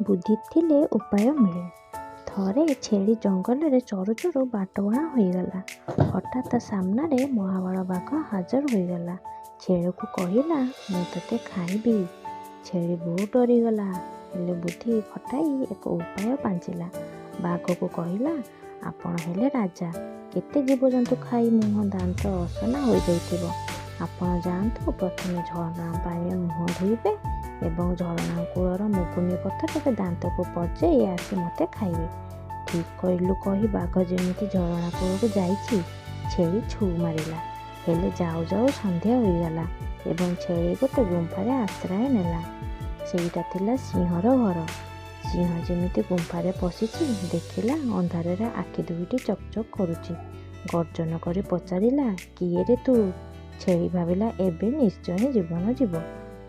ବୁଦ୍ଧି ଥିଲେ ଉପାୟ ମିଳେ। ଥରେ ଛେଳି ଜଙ୍ଗଲରେ ଚରୁ ଚରୁ ବାଟବଣା ହୋଇଗଲା। ହଠାତ୍ ତା ସାମ୍ନାରେ ମହାବଳ ବାଘ ହାଜର ହୋଇଗଲା। ଛେଳିକୁ କହିଲା, ମୁଁ ତୋତେ ଖାଇବି। ଛେଳି ବହୁତ ଡରିଗଲା, ହେଲେ ବୁଦ୍ଧି ଖଟାଇ ଏକ ଉପାୟ ପାଞ୍ଚିଲା। ବାଘକୁ କହିଲା, ଆପଣ ହେଲେ ରାଜା, କେତେ ଜୀବଜନ୍ତୁ ଖାଇ ମୁହଁ ଦାନ୍ତ ଅସନା ହୋଇଯାଇଥିବ। ଆପଣ ଯାଆନ୍ତୁ, ପ୍ରଥମେ ଝରଣା ପାଣିରେ ମୁହଁ ଧୋଇବେ ଏବଂ ଝରଣା କୂଳର ମୁଗୁନି ପଥରରେ ଦାନ୍ତକୁ ପଜେଇ ଆସି ମୋତେ ଖାଇବେ। ଠିକ୍ କହିଲୁ କହି ବାଘ ଯେମିତି ଝରଣା କୂଳକୁ ଯାଇଛି, ଛେଳି ଛୁ ମାରିଲା। ହେଲେ ଯାଉ ଯାଉ ସନ୍ଧ୍ୟା ହୋଇଗଲା ଏବଂ ଛେଳି ଗୋଟେ ଗୁମ୍ଫାରେ ଆଶ୍ରୟ ନେଲା। ସେଇଟା ଥିଲା ସିଂହର ଘର। ସିଂହ ଯେମିତି ଗୁମ୍ଫାରେ ପଶିଛି, ଦେଖିଲା ଅନ୍ଧାରରେ ଆଖି ଦୁଇଟି ଚକଚକ୍ କରୁଛି। ଗର୍ଜନ କରି ପଚାରିଲା, କିଏ ରେ ତୁ? ଛେଳି ଭାବିଲା ଏବେ ନିଶ୍ଚୟ ଜୀବନ ଯିବ।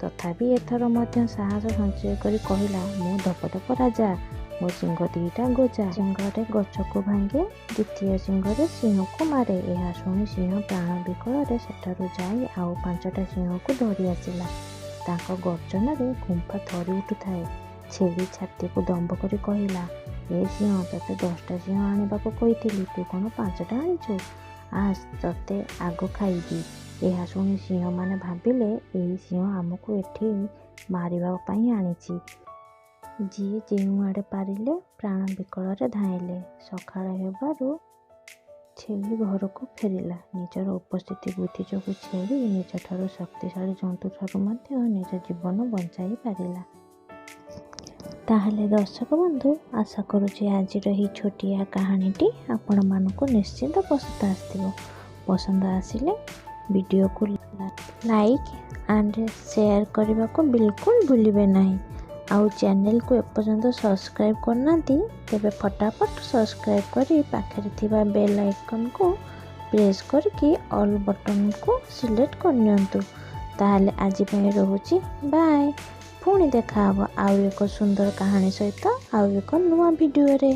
ତଥାପି ଏଥର ମଧ୍ୟ ସାହସ ସଞ୍ଚୟ କରି କହିଲା, ମୁଁ ଧପଧପ ରାଜା, ମୋ ଶିଙ୍ଗ ଦିଇଟା ଗୋଜା। ଶିଙ୍ଗରେ ଗଛକୁ ଭାଙ୍ଗେ, ଦ୍ୱିତୀୟ ଶିଙ୍ଗରେ ସିଂହକୁ ମାରେ। ଏହା ଶୁଣି ସିଂହ ପ୍ରାଣ ବିକଳରେ ସେଠାରୁ ଯାଇ ଆଉ 5ଟା ସିଂହକୁ ଧରି ଆସିଲା। ତାଙ୍କ ଗର୍ଜନରେ ଗୁମ୍ଫା ଥରି ଉଠୁଥାଏ। ଛେଳି ଛାତିକୁ ଦମ୍ଭ କରି କହିଲା, ଏ ସିଂହ, ତୋତେ 10ଟା ସିଂହ ଆଣିବାକୁ କହିଥିଲି, ତୁ କ'ଣ 5ଟା ଆଣିଛୁ? ଆସ୍, ତୋତେ ଆଗ ଖାଇବି। ଏହା ଶୁଣି ସିଂହମାନେ ଭାବିଲେ ଏହି ସିଂହ ଆମକୁ ଏଠି ମାରିବା ପାଇଁ ଆଣିଛି। ଯିଏ ଯେଉଁଆଡ଼େ ପାରିଲେ ପ୍ରାଣ ବିକଳରେ ଧାଇଁଲେ। ସକାଳ ହେବାରୁ ଛେଳି ଘରକୁ ଫେରିଲା। ନିଜର ଉପସ୍ଥିତି ବୁଦ୍ଧି ଯୋଗୁଁ ଛେଳି ନିଜଠାରୁ ଶକ୍ତିଶାଳୀ ଜନ୍ତୁଠାରୁ ମଧ୍ୟ ନିଜ ଜୀବନ ବଞ୍ଚାଇ ପାରିଲା। ତାହେଲେ ଦର୍ଶକ ବନ୍ଧୁ, ଆଶା କରୁଛି ଆଜିର ଏହି ଛୋଟିଆ କାହାଣୀଟି ଆପଣମାନଙ୍କୁ ନିଶ୍ଚିନ୍ତ ପସନ୍ଦ ଆସିଥିବ। ପସନ୍ଦ ଆସିଲେ ଭିଡ଼ିଓକୁ ଲାଇକ୍ ଆଣ୍ଡ ସେୟାର କରିବାକୁ ବିଲକୁଲ ଭୁଲିବେ ନାହିଁ। ଆଉ ଚ୍ୟାନେଲକୁ ଏପର୍ଯ୍ୟନ୍ତ ସବସ୍କ୍ରାଇବ୍ କରିନାହାନ୍ତି ତେବେ ଫଟାଫଟ ସବସ୍କ୍ରାଇବ୍ କରି ପାଖରେ ଥିବା ବେଲ୍ ଆଇକନ୍କୁ ପ୍ରେସ୍ କରିକି ଅଲ୍ ବଟନ୍କୁ ସିଲେକ୍ଟ କରିନିଅନ୍ତୁ। ତାହେଲେ ଆଜି ପାଇଁ ରହୁଛି, ବାଏ। ପୁଣି ଦେଖାହେବ ଆଉ ଏକ ସୁନ୍ଦର କାହାଣୀ ସହିତ ଆଉ ଏକ ନୂଆ ଭିଡ଼ିଓରେ।